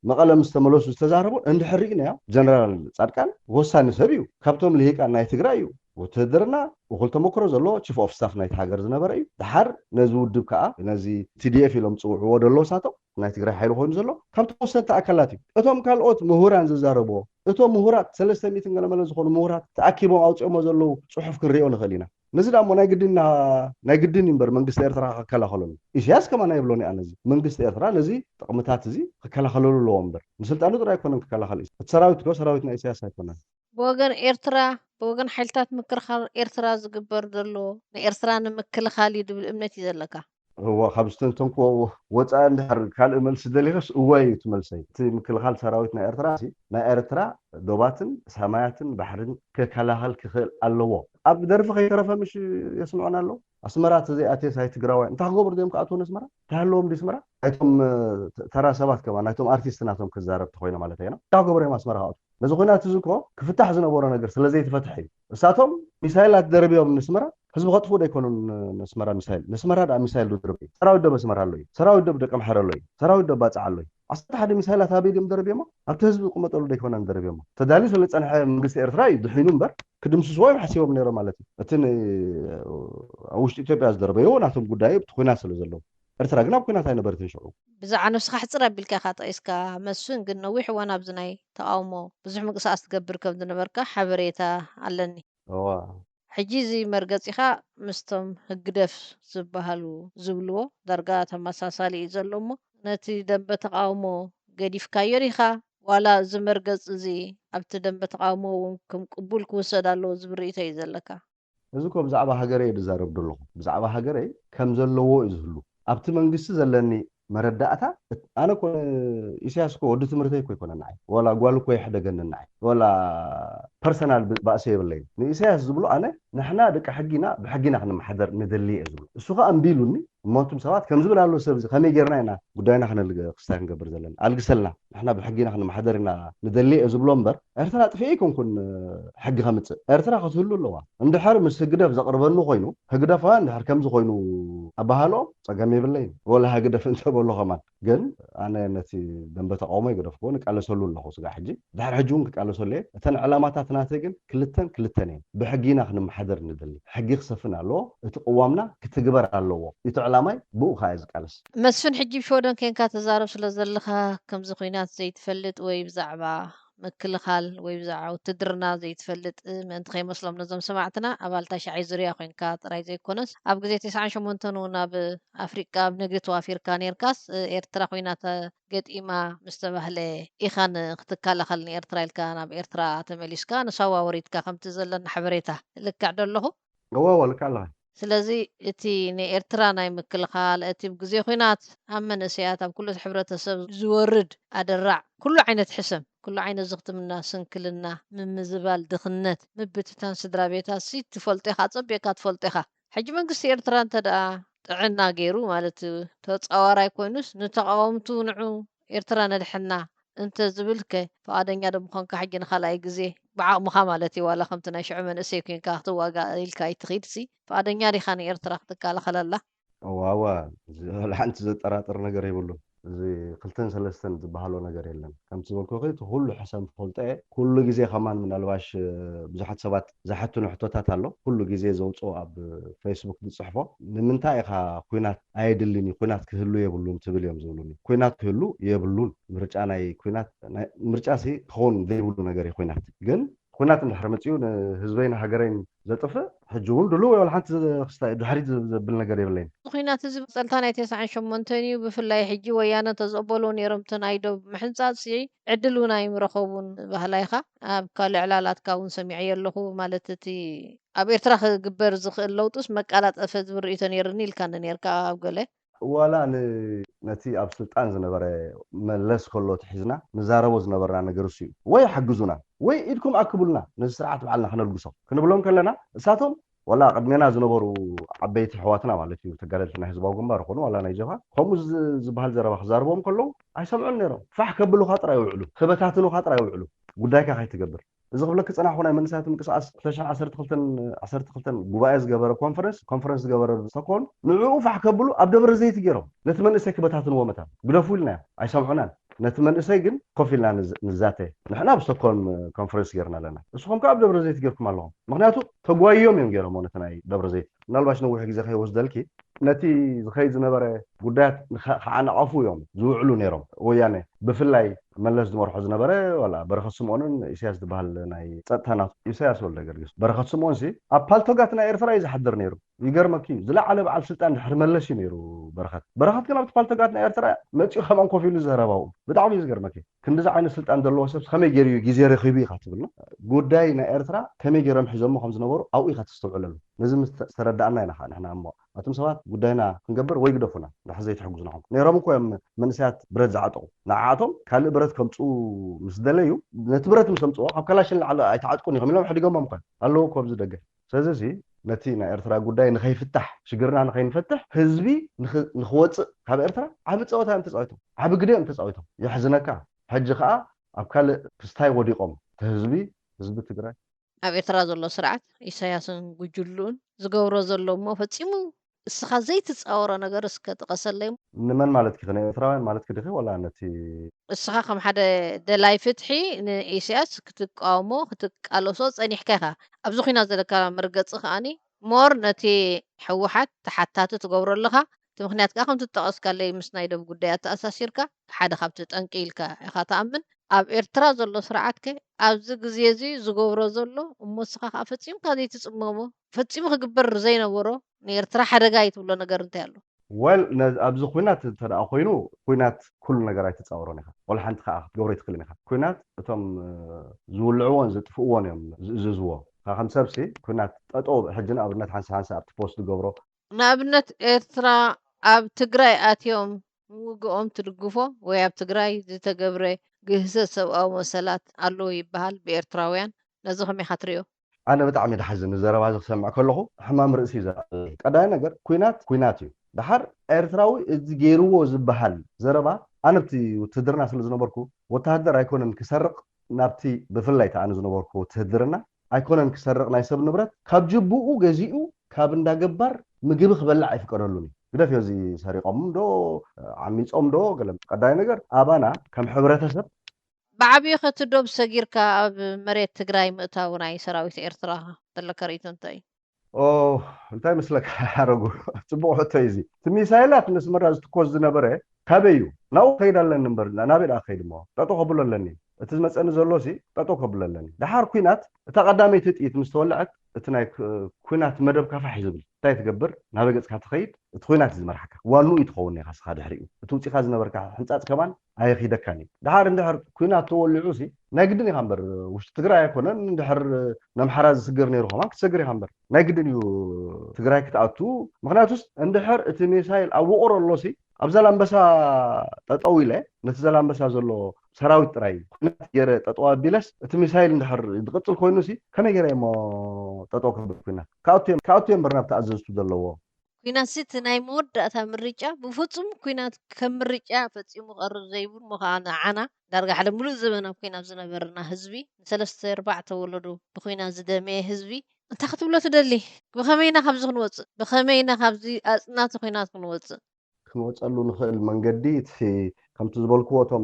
መቐለ ምስ ተመለሱ ዝተዛረቦን እንድሕር ርኢናዮ፣ ጀነራል ጻድቃን ወሳኒ ሰብ እዩ። ካብቶም ልሂቃን ናይ ትግራይ እዩ። ውትህድርና እኹል ተመክሮ ዘለዎ ቺፍ ኦፍ ስታፍ ናይቲ ሃገር ዝነበረ እዩ። ድሓር ነዚ ውድብ ከዓ ነዚ ቲ ዲ ኤፍ ኢሎም ዝፅውዕዎ ደሎ ሳቶም ናይ ትግራይ ሓይሊ ኮይኑ ዘሎ ካብቶም ወሰንቲ ኣካላት እዩ። እቶም ካልኦት ምሁራን ዝዛረብዎ እቶም ምሁራት ሰለስተ ሚእትን ገለመለ ዝኾኑ ምሁራት ተኣኪቦም ኣውፅኦሞ ዘለዉ ፅሑፍ ክንሪኦ ንኽእል ኢና። ነዚ ዳሞ ናይ ግድን ናይ ግድን እዩ እምበር መንግስቲ ኤርትራ ክከላኸለሉ ኢሳያስ ከማና የብሎን እያ። ነዚ መንግስቲ ኤርትራ ነዚ ጥቕምታት እዚ ክከላኸለሉ ኣለዎ እምበር ንስልጣኑ ጥራይ ኣይኮነን ክከላኸል እዩ። እቲ ሰራዊት እኮ ሰራዊት ናይ ኢሳያስ ኣይኮነን። ብወገን ኤርትራ ብወገን ሓይልታት ምክልኻል ኤርትራ ዝግበር ዘሎ ንኤርትራ ንምክልኻል እዩ ዝብል እምነት እዩ ዘለካ? እወ፣ ካብ ዝተንተንክዎ ወፃኢ እንድሕር ካልእ መልሲ ደሊኸስ እወ እዩ እቲ መልሰይ። እቲ ምክልኻል ሰራዊት ናይ ኤርትራ ሲ ናይ ኤርትራ ዶባትን ሰማያትን ባሕርን ክከላኸል ክኽእል ኣለዎ። ኣብ ደርፊ ከይተረፈ ምሽ የስምዑና ኣለዉ። ኣስመራ ተዘይኣትየስ ኣይ ትግራዋይ እንታይ ክገብሩ ድዮም ክኣትዉ ነስመራ? እንታይ ኣለዎም ድዩ ኣስመራ? ኣይቶም ተራ ሰባት ከማ ናይቶም ኣርቲስት ናቶም ክዛረብ ተኮይነ ማለት እየና እንታይ ክገብሩ እዮም ኣስመራ ክኣትዉ? ነዚ ኩናት እዚ እኮ ክፍታሕ ዝነበሮ ነገር ስለ ዘይተፈትሐ እዩ። እሳቶም ሚሳይላት ደርብዮም ንስመራ ህዝቢ ከጥፍኡ ዶ ኣይኮኑን? ነስመራ ሚሳይል ነስመራ ዳ ሚሳይል ዶ ደርብዩ? ሰራዊት ዶ በስመራ ኣሎ እዩ? ሰራዊት ዶ ብደቀምሓረ ኣሎ እዩ? ሰራዊት ዶ ባፅዓ ኣሎ እዩ? ዓሰርተ ሓደ ሚሳይላት ኣበይ ድዮም ደርብዮሞ? ኣብቲ ህዝቢ ዝቅመጠሉ ዶ ኣይኮነን ደርብዮሞ? ተዳልዩ ስለ ዝፀንሐ መንግስቲ ኤርትራ እዩ ድሒኑ እምበር ክድምስስዎ እዮም ሓሲቦም ነይሮም ማለት እዩ። እቲ ኣብ ውሽጢ ኢትዮጵያ ዝደርበይዎ ናቶም ጉዳይ እቲ ኩናት ስለ ዘለዉ ኤርትራ ግን ኣብ ኩናት ኣይነበረትን ሽዑ። ብዛዕባ ነብስኻ ሕፅር ኣቢልካ ኢኻ ጠቒስካ፣ መስፍን ግን ነዊሕ እዋን ኣብዚ ናይ ተቓውሞ ብዙሕ ምንቅስቓስ ትገብር ከም ዝነበርካ ሓበሬታ ኣለኒ። እዋ። ሕጂ እዚ መርገጺኻ ምስቶም ህግደፍ ዝበሃሉ ዝብልዎ ዳርጋ ተመሳሳሊ እዩ ዘሎ እሞ ነቲ ደንበ ተቓውሞ ገዲፍካዮ ዲኻ? ዋላ እዚ መርገጺ እዚ ኣብቲ ደንበ ተቓውሞ እውን ከም ቅቡል ክውሰድ ኣለዎ ዝብል ርእይቶ እዩ ዘለካ? እዚ እኮ ብዛዕባ ሃገረይ እየ ዝዛረብ ዘለኹ። ብዛዕባ ሃገረይ ከም ዘለዎ እዩ ዝህሉ። ኣብቲ መንግስቲ ዘለኒ መረዳእታ፣ ኣነ እኮ ኢሳያስ እኮ ወዲ ትምህርተይ እኮ ኣይኮነን ንዓይ። ወላ ጓል እኮ የሕደገኒ ንዓይ። ወላ ፐርሰናል ባእሲ የብለይን። ንኢሳያስ ዝብሎ ኣነ ንሕና ደቂ ሕጊና ብሕጊና ክንመሓደር ንደሊ እየ ዝብሎ። እሱ ከኣ እምቢ ኢሉኒ። እሞ ኣንቱም ሰባት ከም ዝብል ኣሎ ሰብ እዚ ከመይ ጌርና ኢና ጉዳይና ክነልግ ክስታይ ክንገብር ዘለና? ኣልግሰልና። ንሕና ብሕጊና ክንመሓደር ኢና ንደሊ እየ ዝብሎ እምበር ኤርትራ ጥፍኤ ኣይኮንኩን ሕጊ ከምፅእ። ኤርትራ ክትህሉ ኣለዋ። እንድሕር ምስ ህግደፍ ዘቕርበኒ ኮይኑ ህግደፍ ከኣ እንድሕር ከምዚ ኮይኑ ኣባሃልኦ ፀገም የብለይን። ወላ ህግደፍ እንተበሎ ከማን ግን ኣነ ነቲ ደንበ ተቃውሞ ይገደፍክዎ ንቃለሰሉ ኣለኹ ስጋ ሕጂ ድሕር ሕጂ እውን ክቃለሰሉ እየ። እተን ዕላማታት ናተይ ግን ክልተን ክልተን እየን። ብሕጊ ኢና ክንመሓደር ንደሊ። ሕጊ ክሰፍን ኣለዎ። እቲ ቅዋምና ክትግበር ኣለዎ። እቲ ዕላማይ ብኡ ከዓ እየ ዝቃለስ። መስፍን ሕጂ ብሸወደን ኬንካ ተዛረብ ስለ ዘለኻ ከምዚ ኩናት ዘይትፈልጥ ወይ ብዛዕባ ምክልኻል ወይ ብዛዕባ ውትድርና ዘይትፈልጥ ምእንቲ ከይመስሎም ነዞም ሰማዕትና ኣባል ታሽዓይ ዙርያ ኮይንካ ጥራይ ዘይኮነስ ኣብ ግዜ ተስዓን ሸሞንተን እውን ኣብ ኣፍሪቃ ኣብ ንግዲ ተዋፊርካ ነርካስ ኤርትራ ኮይና ገጢማ ምስ ተባህለ ኢኻን ክትከላኸል ንኤርትራ ኢልካ ናብ ኤርትራ ተመሊስካ ንሳዋ ወሪድካ ከምቲ ዘለኒ ሓበሬታ ልክዕ ዶ ኣለኹ? እወ እወ ልክዕ ኣለኻ። ስለዚ እቲ ንኤርትራ ናይ ምክልኻል እቲ ብግዜ ኹናት ኣብ መንእሰያት ኣብ ኩሉ ሕብረተሰብ ዝወርድ ኣደራዕ ኩሉ ዓይነት ሕሰም ኩሉ ዓይነት ዝኽትምና ስንክልና ምምዝባል ድኽነት ምብትታን ስድራ ቤታት ሲ ትፈልጦ ኢኻ ኣጸቢቕካ ትፈልጦ ኢኻ ሕጂ መንግስቲ ኤርትራ እንተ ደኣ ጥዕና ገይሩ ማለት ተጻዋራይ ኮይኑስ ንተቓወምቱ ንዑ ኤርትራ ነድሕና እንተ ዝብል ከ ፍቓደኛ ዶ ምኾንካ ሕጂ ንኻልኣይ ግዜ ብዓቕምኻ ማለት እዩ ዋላ ከምቲ ናይ ሽዑ መንእሰይ ኮይንካ ክትዋጋእ ኢልካ ኣይትኺድ ሲ ፍቓደኛ ዲኻ ንኤርትራ ክትከላኸለላ? እዋዋ ሓንቲ ዘጠራጥር ነገር የብሉን። እዚ ክልተን ሰለስተን ዝበሃሎ ነገር የለን። ከምቲ ዝበልኩኺ እቲ ኩሉ ሕሰም ትፈልጦ እየ። ኩሉ ግዜ ከማን ምናልባሽ ብዙሓት ሰባት ዝሓቱኒ ሕቶታት ኣሎ። ኩሉ ግዜ ዘውፅኦ ኣብ ፌስቡክ ዝፅሕፎ ንምንታይ ኢኻ ኩናት ኣየድልን እዩ፣ ኩናት ክህሉ የብሉን ትብል እዮም ዝብሉኒ። ኩናት ክህሉ የብሉን። ምርጫ ናይ ኩናት ምርጫ ሲ ክኸውን ዘይብሉ ነገር እዩ ኩናት። ግን ኩናት እንድሕር መፅኡ ንህዝበይን ሃገረይን ዘጥፍእ ሕጂ እውን ድሉ ወይ ሓንቲ ክስታይ ድሕሪት ዘብል ነገር የብለይን። እዚ ኩናት እዚ ብፀልታ ናይ ተስዓን ሸሞንተን እዩ። ብፍላይ ሕጂ ወያነ ተዘበሉ ነይሮም እቲ ናይ ዶብ ምሕንፃፅ ሲ ዕድል እውን ኣይምረኸቡን ባህላይኻ ኣብ ካልዕ ዕላላትካ እውን ሰሚዐ ኣለኹ። ማለት እቲ ኣብ ኤርትራ ክግበር ዝኽእል ለውጥስ መቃላጠፈ ዝብል ርእይቶ ነይርኒ ኢልካኒ ነርካ ኣብ ገለ ዋላ ነቲ ኣብ ስልጣን ዝነበረ መለስ ከሎ ትሒዝና ንዛረቦ ዝነበርና ነገር እሱ እዩ። ወይ ሓግዙና ወይ ኢድኩም ኣክቡልና፣ ነዚ ስርዓት ባዕልና ክነልግሶ ክንብሎም ከለና እሳቶም ዋላ ቅድሜና ዝነበሩ ዓበይቲ ኣሕዋትና ማለት እዩ፣ ተጋደልቲ ናይ ህዝባዊ ግንባር ይኹኑ ዋላ ናይ ጀብሃ ከምኡ ዝበሃል ዘረባ ክዛርቦም ከለዉ ኣይሰምዑን ነይሮም። ፋሕ ከብሉኻ ጥራይ ይውዕሉ፣ ክበታትኑኻ ጥራይ ይውዕሉ፣ ጉዳይካ ከይትገብር። እዚ ክብለኪ ዝጸናሕኩ ናይ መንእሰያት ምንቅስቃስ ክልተ ሽሕን ዓሰርተ ክልተን ዓሰርተ ክልተን ጉባኤ ዝገበረ ኮንፈረንስ ኮንፈረንስ ዝገበረ ስቶኮልም ንዕኡ ፋሕ ከብሉ ኣብ ደብረ ዘይት ገይሮም ነቲ መንእሰይ ክበታትንዎ መታን ግደፉ ኢልናዮም ኣይሰምዑናን። ነቲ መንእሰይ ግን ኮፍ ኢልና ንዛተ። ንሕና ኣብ ስቶኮልም ኮንፈረንስ ገይርና ኣለና፣ ንስኹም ከ ኣብ ደብረ ዘይት ገይርኩም ኣለኹም። ምክንያቱ ተጓይዮም እዮም ገይሮም ነቲ ናይ ደብረ ዘይት። ምናልባሽ ነዊሕ ግዜ ከይወስደልኪ ነቲ ዝኸይድ ዝነበረ ጉዳያት ከዓናቐፉ እዮም ዝውዕሉ ነይሮም። ወያነ ብፍላይ መለስ ዝመርሖ ዝነበረ ዋላ በረኸት ስምኦንን ኢሳያስ ዝበሃል ናይ ጸጥታ ናቱ ኢሳያስ ወልደ ገርግስ በረኸት ስምኦን ሲ ኣብ ፓልቶጋት ናይ ኤርትራ እዩ ዝሓድር ነይሩ። ይገርመኪ እዩ ዝለዓለ በዓል ስልጣን ድሕሪ መለስ እዩ ነይሩ በረኸት። በረኸት ግን ኣብቲ ፓልቶጋት ናይ ኤርትራ መጺኡ ከማን ኮፍ ኢሉ ዘረባኡ ብጣዕሚ እዩ ዝገርመኪ። ክንዲዚ ዓይነት ስልጣን ዘለዎ ሰብ ከመይ ገይሩ እዩ ግዜ ረኺቡ ኢኻ ትብልና። ጉዳይ ናይ ኤርትራ ከመይ ገይሮም ሒዞሞ ከም ዝነበሩ ኣብኡ ኢኻ ተስተውዕለሉ። ነዚ ምስ ተረዳእና ኢና ከዓ ንሕና እሞ ኣቱም ሰባት ጉዳይና ክንገብር ወይ ግደፉና ድሕር ዘይትሕግዙና ኮንኩም። ነይሮም እኮ እዮም መንእሰያት ብረት ዝዓጠቑ። ንዓኣቶም ካልእ ብረት ከምፅኡ ምስ ደለዩ ነቲ ብረት ምስ ኣምፅዎ ካብ ካላሽን ላዕሊ ኣይትዓጥቁን ኢኹም ኢሎም ሕዲጎሞም እኮ ኣለዉ እኮ ኣብዚ ደገ። ስለዚ ነቲ ናይ ኤርትራ ጉዳይ ንኸይፍታሕ ሽግርና ንኸይንፈትሕ ህዝቢ ንኽወፅእ ካብ ኤርትራ ዓቢ ፀወታ እዮም ተፃዊቶም፣ ዓቢ ግደ እዮም ተፃዊቶም። የሕዝነካ ሕጂ ከዓ ኣብ ካልእ ክስታይ ወዲቖም እቲ ህዝቢ ህዝቢ ትግራይ ኣብ ኤርትራ ዘሎ ስርዓት ኢሳያስን ጉጅልኡን ዝገብሮ ዘሎ እሞ ፈጺሙ እስኻ ዘይትጻወሮ ነገር እስከ ጥቀሰለይ። ንመን ማለትኪ? ንኤርትራውያን ማለትኪ ድኺ ወላ ነቲ? እስኻ ከም ሓደ ደላይ ፍትሒ ንኢሳያስ ክትቃወሞ ክትቃለሶ ጸኒሕካ ኢኻ። ኣብዚ ኲናት ዘለካ መርገጺ ከኣኒ ሞር ነቲ ሕወሓት ተሓታቲ ትገብሮ ኣለኻ። እቲ ምኽንያት ከኣ ከምቲ ዝጠቐስካለይ ምስ ናይ ደብ ጉዳይ ኣተኣሳሲርካ ሓደ ካብቲ ጠንቂ ኢልካ ኢኻ ትኣምን። ኣብ ኤርትራ ዘሎ ስርዓት ከ ኣብዚ ግዜ እዚ ዝገብሮ ዘሎ እሞ እስኻ ከኣ ፈጺምካ ዘይትጽመሞ ፈጺሙ ክግበር ዘይነበሮ ንኤርትራ ሓደጋ እዩ ትብሎ ነገር እንታይ ኣሎ? Well ኣብዚ ኲናት እንተ ደኣ ኮይኑ ኲናት ኩሉ ነገር ኣይትጻወሮን ኢኻ። ወላ ሓንቲ ከኣ ክትገብሮ ኣይትኽእልን ኢኻ። ኲናት እቶም ዝውልዕዎን ዝጥፍእዎን እዮም ዝእዝዝዎ። ንስኻ ከም ሰብሲ ኲናት ጠጠው ሕጂ ንኣብነት ሓንሳእ ሓንሳእ ኣብቲ ፖስት ዝገብሮ ንኣብነት ኤርትራ ኣብ ትግራይ ኣትዮም ምውግኦም ትድግፎ ወይ ኣብ ትግራይ ዝተገብረ ግህሰት ሰብኣዊ መሰላት ኣሎ ይበሃል ብኤርትራውያን፣ ነዚ ከመይ ኢኻ ትሪኦ? ኣነ ብጣዕሚ እዩ ድሓዝን፣ ንዘረባ እዚ ክሰምዕ ከለኹ ሕማም ርእሲ እዩ ዘምፅኣለይ። ቀዳማይ ነገር ኲናት ኲናት እዩ። ደሓር ኤርትራዊ እዚ ገይርዎ ዝበሃል ዘረባ፣ ኣነ ኣብቲ ውትህድርና ስለ ዝነበርኩ ወተሃደር ኣይኮነን ክሰርቕ ናብቲ፣ ብፍላይ እቲ ኣነ ዝነበርኩ ውትህድርና ኣይኮነን ክሰርቕ ናይ ሰብ ንብረት ካብ ጅቡኡ ገዚኡ ካብ እንዳ ገባር ምግቢ ክበልዕ ኣይፍቀደሉን እዩ። ግደፍዮ እዚ ሰሪቖም ዶ ዓሚጾም ዶ ገለ። ቀዳይ ነገር ኣባና ከም ሕብረተሰብ። ብዓብዩ ከቲ ዶብ ሰጊርካ ኣብ መሬት ትግራይ ምእታው ናይ ሰራዊት ኤርትራ ዘለካ ርእይቶ እንታይ እዩ? ኦ እንታይ መስለካ ሓረጉ ጽቡቕ ሕቶ እዩ እዚ። እቲ ሚሳይላት ነስመራ ዝትኮስ ዝነበረ ካበይ እዩ? ናብኡ ክኸይድ ኣለኒ እምበር ናበይ ደኣ ክኸይድ እሞ ጠጠው ከብሎ ኣለኒ። እቲ ዝመጸኒ ዘሎ ሲ ጠጠው ከብሎ ኣለኒ። ደሓር ኲናት እታ ቀዳመይቲ ጥይት ምስ ተወልዐት እቲ ናይ ኲናት መደብ ካፋሕ እዩ ዝብል። እንታይ ትገብር? ናበይ ገጽካ ትኸይድ? እቲ ኲናት እዩ ዝመርሓካ። ዋንኡ እዩ ትኸውን ኢኻ ስኻ ድሕሪኡ። እቲ ውጺኻ ዝነበርካ ሕንጻጽ ከማን ኣየኺደካን እዩ። ደሓር እንድሕር ኲናት ተወሊዑ ሲ ናይ ግድን ኢኻ እምበር ውሽጢ ትግራይ ኣይኮነን እንድሕር ነምሓራ ዝስገር ነይሩ ከማን ክትሰግር ኢኻ እምበር ናይ ግድን እዩ ትግራይ ክትኣቱ። ምክንያቱስ እንድሕር እቲ ሚሳይል ኣብ ውቕሮ ኣሎ ሲ ኣብ ዛላምበሳ ጠጠው ኢለ ነቲ ዛላምበሳ ዘሎ ሰራዊት ጥራይ ኩናት ገይረ ጠጠው ኣቢለስ እቲ ሚሳይል እንድሕር ዝቕፅል ኮይኑ ሲ ከመይ ገይረ እሞ ጠጠው ከብል ኩናት ክኣቱ እዮም እምበር ናብ ተኣዘዝቱ ዘለዎ። ኩናት ሲ እቲ ናይ መወዳእታ ምርጫ ብፍፁም ኩናት ከም ምርጫ ፈፂሙ ክቐርብ ዘይብሉ እሞ ከዓ ንዓና ዳርጋ ሓደ ሙሉእ ዘበን ኣብ ኩናት ዝነበርና ህዝቢ ንሰለስተ ኣርባዕተ ወለዶ ብኩናት ዝደመየ ህዝቢ እንታይ ክትብሎ ትደሊ? ብኸመይ ኢና ካብዚ ክንወፅእ? ብኸመይ ኢና ካብዚ ኣፅናቲ ኩናት ክንወፅእ? ክንወፀሉ ንኽእል መንገዲ እቲ ከምቲ ዝበልክዎ እቶም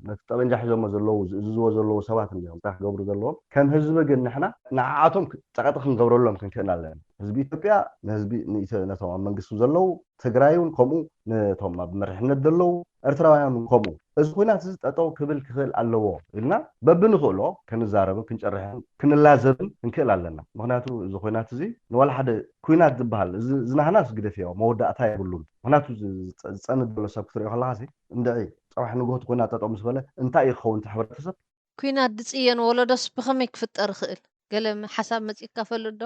ነቲ ጠበንጃ ሒዞሞ ዘለዉ ዝእዝዝዎ ዘለዉ ሰባት እንዲዮም እንታይ ክገብሩ ዘለዎም። ከም ህዝቢ ግን ንሕና ንዓኣቶም ፀቐጢ ክንገብረሎም ክንክእል ኣለና። ህዝቢ ኢትዮጵያ ንህዝቢ ንኢትዮ- ነቶም ኣብ መንግስቱ ዘለዉ፣ ትግራይ እውን ከምኡ፣ ነቶም ኣብ መሪሕነት ዘለዉ ኤርትራውያን እውን ከምኡ። እዚ ኩናት እዚ ጠጠው ክብል ክኽእል ኣለዎ ኢልና በብንኽእሎ ክንዛረብን ክንጨርሕን ክንላዘብን ክንክእል ኣለና። ምክንያቱ እዚ ኩናት እዚ ንዋላ ሓደ ኩናት ዝበሃል እዚ ዝናህናስ ግደፍዮ መወዳእታ የብሉን። ምክንያቱ ዝ- ዝፀ- ዝፀንት ዘሎ ሰብ ክትሪኦ ከለካ እንድዒ ፅባሕ ንግሆ እቲ ኩናት ጠጠው ምስ በለ እንታይ እዩ ክኸውን እቲ ሕብረተሰብ? ኩናት ድፅየን ወለዶስ ብኸመይ ክፍጠር ይኽእል? ገለ ሓሳብ መፂካ ፈልጥ ዶ?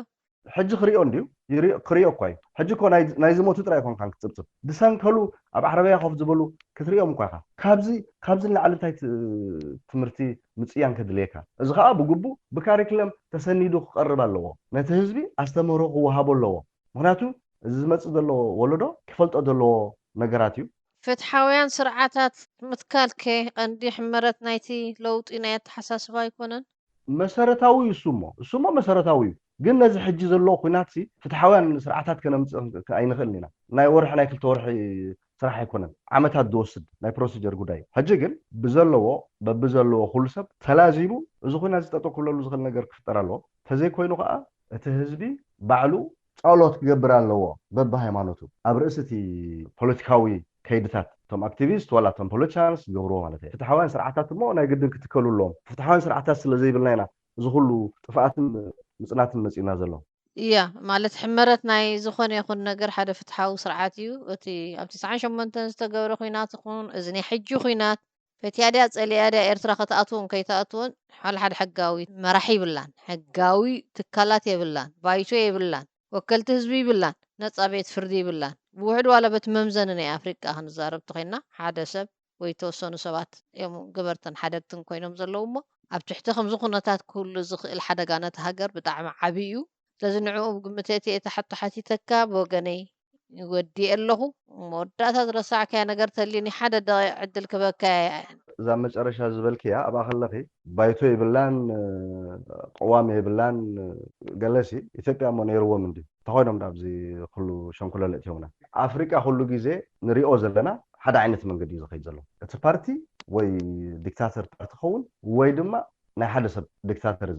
ሕጂ ክሪኦ እንድዩ። ይሪኦ- ክሪኦ እኳ እዩ። ሕጂ እኮ ናይ- ናይ ዝሞቱ ጥራይ ኮንካን ክትፅብፅብ፣ ዝሰንከሉ፣ ኣብ ዓረብያ ኮፍ ዝበሉ ክትሪኦም እኳ ኢኻ። ካብዚ ካብዚ ንላዕሊ እንታይ ት- ትምህርቲ ምፅያን ከድልየካ? እዚ ከዓ ብግቡእ ብካሪክለም ተሰኒዱ ክቐርብ ኣለዎ። ነቲ ህዝቢ ኣስተምህሮ ክወሃቦ ኣለዎ። ምክንያቱ እዚ ዝመፅእ ዘሎ ወለዶ ክፈልጦ ዘለዎ ነገራት እዩ። ፍትሓውያን ስርዓታት ምትካል ከ ቀንዲ ሕመረት ናይቲ ለውጢ ናይ ኣተሓሳስባ ኣይኮነን? መሰረታዊ እዩ እሱሞ እሱሞ መሰረታዊ እዩ። ግን ነዚ ሕጂ ዘሎ ኩናት ሲ ፍትሓውያን ስርዓታት ከነምፅእ ኣይንኽእልን ኢና። ናይ ወርሒ ናይ ክልተ ወርሒ ስራሕ ኣይኮነን፣ ዓመታት ዝወስድ ናይ ፕሮሲጀር ጉዳይ። ሕጂ ግን ብዘለዎ በብዘለዎ ኩሉ ሰብ ተላዚቡ እዚ ኩናት ዝጠጠው ክብለሉ ዝኽእል ነገር ክፍጠር ኣለዎ። ተዘይኮይኑ ከዓ እቲ ህዝቢ ባዕሉ ጸሎት ክገብር ኣለዎ በብሃይማኖቱ። ኣብ ርእሲ እቲ ፖለቲካዊ ከይድታት እቶም ኣክቲቪስት ዋላ እቶም ፖለቲሻንስ ዝገብርዎ ማለት እዩ። ፍትሓውያን ስርዓታት እሞ ናይ ግድን ክትከሉ ኣለዎም። ፍትሓውያን ስርዓታት ስለ ዘይብልና ኢና እዚ ኩሉ ጥፍኣትን ምፅናትን መፂኡና ዘሎ። እያ ማለት ሕመረት ናይ ዝኾነ ይኹን ነገር ሓደ ፍትሓዊ ስርዓት እዩ። እቲ ኣብ ትስዓን ሸሞንተን ዝተገብረ ኩናት ይኹን እዚ ናይ ሕጂ ኩናት ፈትያ ድያ ጸሊኣ ድያ ኤርትራ ክትኣትውን ከይትኣትውን ሓልሓድ ሕጋዊ መራሒ ይብላን፣ ሕጋዊ ትካላት የብላን፣ ባይቶ የብላን፣ ወከልቲ ህዝቢ ይብላን፣ ነጻ ቤት ፍርዲ ይብላን። ብውሕድ ዋላ በቲ መምዘኒ ናይ ኣፍሪቃ ክንዛረብ ተኾይንና ሓደ ሰብ ወይ ተወሰኑ ሰባት እዮም ገበርትን ሓደግትን ኮይኖም ዘለዉ እሞ ኣብ ትሕቲ ከምዚ ኩነታት ክህሉ ዝኽእል ሓደጋ ነቲ ሃገር ብጣዕሚ ዓብዪ እዩ። ስለዚ ንዕኡ ግምት እቲ እቲ ሓቶ ሓቲተካ ብወገነይ ወዲእ ኣለኹ። መወዳእታ ዝረሳዕካያ ነገር ተልዩኒ ሓደ ደቂቕ ዕድል ክበካ እያ። እዛ መጨረሻ ዝበልክያ ኣብኣ ከለኺ ባይቶ የብላን፣ ቅዋም የብላን፣ ገለሲ ኢትዮጵያ እሞ ነይርዎም እንዲ ተኾይኖም ኣብዚ ኩሉ ሸንኩለል እትዮምና። ኣፍሪቃ ኩሉ ግዜ ንሪኦ ዘለና ሓደ ዓይነት መንገዲ እዩ ዝኸይድ ዘሎ። እቲ ፓርቲ ወይ ዲክታተር ፓርቲ ኸውን ወይ ድማ ናይ ሓደ ሰብ ዲክታተር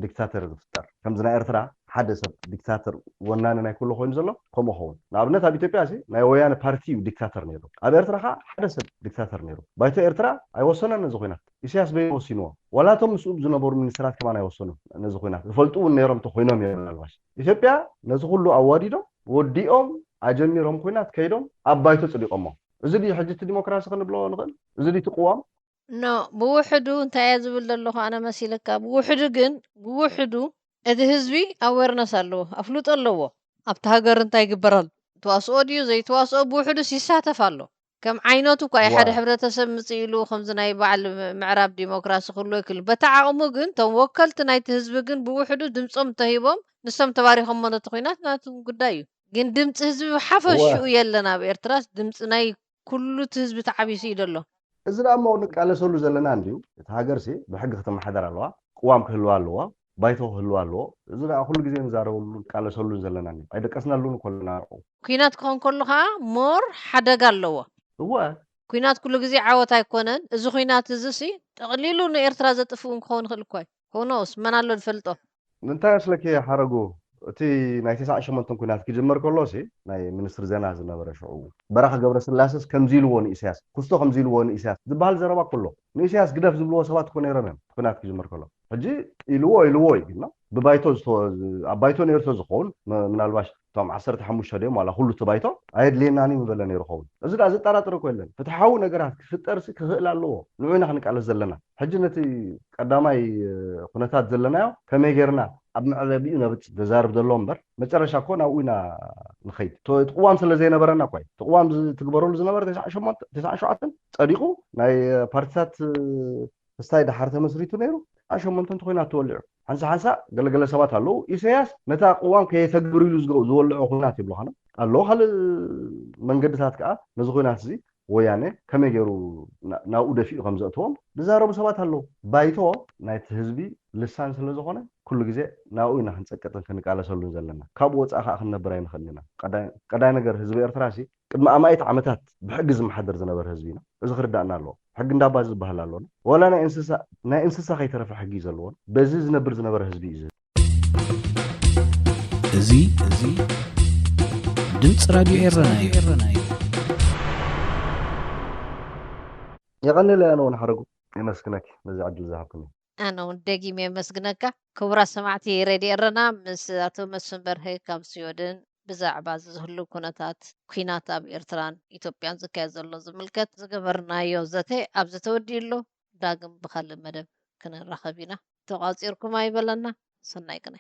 ዲክታተር ዝፍጠር ከምዚ ናይ ኤርትራ ሓደ ሰብ ዲክታተር ወናኒ ናይ ኩሉ ኮይኑ ዘሎ ከምኡ ኸውን። ንኣብነት ኣብ ኢትዮጵያ ሲ ናይ ወያነ ፓርቲ እዩ ዲክታተር ነይሩ። ኣብ ኤርትራ ከዓ ሓደ ሰብ ዲክታተር ነይሩ። ባይቶ ኤርትራ ኣይወሰነን ነዚ ኩናት። ኢሳያስ በይኑ ወሲንዎ። ዋላ እቶም ምስኡ ዝነበሩ ሚኒስትራት ከማን ኣይወሰኑን ነዚ ኩናት። ዝፈልጡ እውን ነይሮም እንተኮይኖም እዮም ምናልባሽ። ኢትዮጵያ ነዚ ኩሉ ኣዋዲዶም ወዲኦም ኣጀሚሮም ኩናት ከይዶም ኣብ ባይቶ ፅዲቆሞ። እዚ ድዩ ሕጂ እቲ ዲሞክራሲ ክንብሎ ንኽእል? እዚ ድዩ እቲ ቅዋም? ኖ ብውሕዱ እንታይ እየ ዝብል ዘለኹ ኣነ መሲለካ ብውሕዱ ግን ብውሕዱ እቲ ህዝቢ ኣዌርነስ ኣለዎ ኣፍልጦ ኣለዎ ኣብቲ ሃገር እንታይ ይግበር ኣሎ ተዋስኦ ድዩ ዘይተዋስኦ ብውሕዱስ ይሳተፍ ኣሎ ከም ዓይነቱ እኳ እዩ ሓደ ሕብረተሰብ ምፅእ ኢሉ ከምዚ ናይ በዓል ምዕራብ ዲሞክራሲ ክህሉ ይክእል በቲ ዓቕሙ ግን እቶም ወከልቲ ናይቲ ህዝቢ ግን ብውሕዱ ድምፆም እንተሂቦም ንሶም ተባሪኾሞ ነቲ ኩናት ናቶም ጉዳይ እዩ ግን ድምፂ ህዝቢ ብሓፈሽኡ የለን ኣብ ኤርትራስ ድምፂ ናይ ኩሉ እቲ ህዝቢ ተዓቢሱ እዩ ዘሎ። እዚ ደኣ እሞ ንቃለሰሉ ዘለና እንድዩ። እታ ሃገርሲ ብሕጊ ክትመሓደር ኣለዋ፣ ቅዋም ክህልዋ ኣለዎ፣ ባይቶ ክህልዋ ኣለዎ። እዚ ደኣ ኩሉ ግዜ ንዛረበሉን ንቃለሰሉን ዘለና እንድዩ። ኣይደቀስናሉን እኮ ኣለና ንዕኡ። ኲናት ክኾን ከሎ ኸዓ ሞር ሓደጋ ኣለዎ። እወ። ኲናት ኩሉ ግዜ ዓወት ኣይኮነን። እዚ ኲናት እዚሲ ጠቕሊሉ ንኤርትራ ዘጥፍእ እውን ክኸውን ይኽእል እኮ እዩ። Who knows? መን ኣሎ ዝፈልጦ? እንታይ መስለኪ ሓረጉ፣ እቲ ናይ ተስዓን ሸሞንተን ኲናት ክጅመር ከሎ ሲ ናይ ሚኒስትሪ ዜና ዝነበረ ሽዑ በራኺ ገብረስላሰስ ከምዚ ኢልዎ ንኢሳያስ፣ ኩስቶ ከምዚ ኢልዎ ንኢሳያስ ዝበሃል ዘረባ እኮ ኣሎ። ንኢሳያስ ግደፍ ዝብልዎ ሰባት እኮ ነይሮም እዮም እቲ ኲናት ክጅመር ከሎ። ሕጂ ኢልዎ ኢልዎ እዩ ግን ብባይቶ ዝተ- ኣብ ባይቶ ነይሩ ተዝኸውን ም- ምናልባሽ እቶም ዓሰርተ ሓሙሽተ ድዮም ዋላ ኩሉ እቲ ባይቶ ኣየድልየናን እዩ ምበለ ነይሩ ኸውን። እዚ ደኣ ዘጠራጥር እኮ የለን። ፍትሓዊ ነገራት ክፍጠርሲ ክኽእል ኣለዎ። ንዑ ኢና ክንቃለስ ዘለና። ሕጂ ነቲ ቀዳማይ ኩነታት ዘለናዮ ከመይ ጌርና ኣብ መዕረቢኡ ነብጽ ዘዛርብ ዘሎ እምበር መጨረሻ እኮ ናብኡ ኢና ንኸይድ። እቲ ቅዋም ስለ ዘይነበረና እኮ እዩ። እቲ ቅዋም ዝትግበረሉ ዝነበረ ተስዓን ሸሞንተን ተስዓን ሸውዓተን ጸዲቑ ናይ ፓርቲታት ክስታይ ደሓር ተመስሪቱ ነይሩ። ተስዓን ሸሞንተን ተኾይና ተወሊዑ። ሓንሳ ሓንሳ ገለገለ ሰባት ኣለዉ ኢሳያስ ነታ ቅዋም ከየተግብር ኢሉ ዝገ- ዝወልዖ ኩናት ይብሉኻና ኣለዉ። ካልእ መንገድታት ከዓ ነዚ ኩናት እዚ ወያነ ከመይ ገይሩ ና- ናብኡ ደፊኡ ከም ዘእትዎም ዝዛረቡ ሰባት ኣለዉ። ባይቶ ናይቲ ህዝቢ ልሳን ስለ ዝኾነ ኩሉ ግዜ ናብኡ ኢና ክንጸቅጥን ክንቃለሰሉን ዘለና። ካብኡ ወጻኢ ከዓ ክንነብር ኣይንኽእልን ኢና። ቀዳይ- ቀዳይ ነገር ህዝቢ ኤርትራ ሲ ቅድሚ ኣማኢት ዓመታት ብሕጊ ዝመሓደር ዝነበረ ህዝቢ ኢና። እዚ ክርዳእና ኣለዎ። ሕጊ እንዳባ ዝበሃል ኣሎና። ወላ ናይ እንስሳ ናይ እንስሳ ከይተረፈ ሕጊ እዩ ዘለዎን። በዚ ዝነብር ዝነበረ ህዝቢ እዩ። እዚ እዚ ድምፂ ራድዮ ኤረና እዩ። የቐንለ ኣነ እውን ሓረጉ የመስግነኪ ነዚ ዕድል ዝሃብክኒ። ኣነ እውን ደጊም የመስግነካ። ክቡራት ሰማዕቲ ሬድዮ ኤረና፣ ምስ ኣቶ መስፍን በርሀ ካብ ስዮድን ብዛዕባ ዝህሉ ኩነታት ኲናት ኣብ ኤርትራን ኢትዮጵያን ዝካየድ ዘሎ ዝምልከት ዝገበርናዮ ዘተ ኣብዚ ተወዲኡ ኣሎ። ዳግም ብኻልእ መደብ ክንራኸብ ኢና። ተቋፂርኩም ኣይበለና። ሰናይ ቅነ።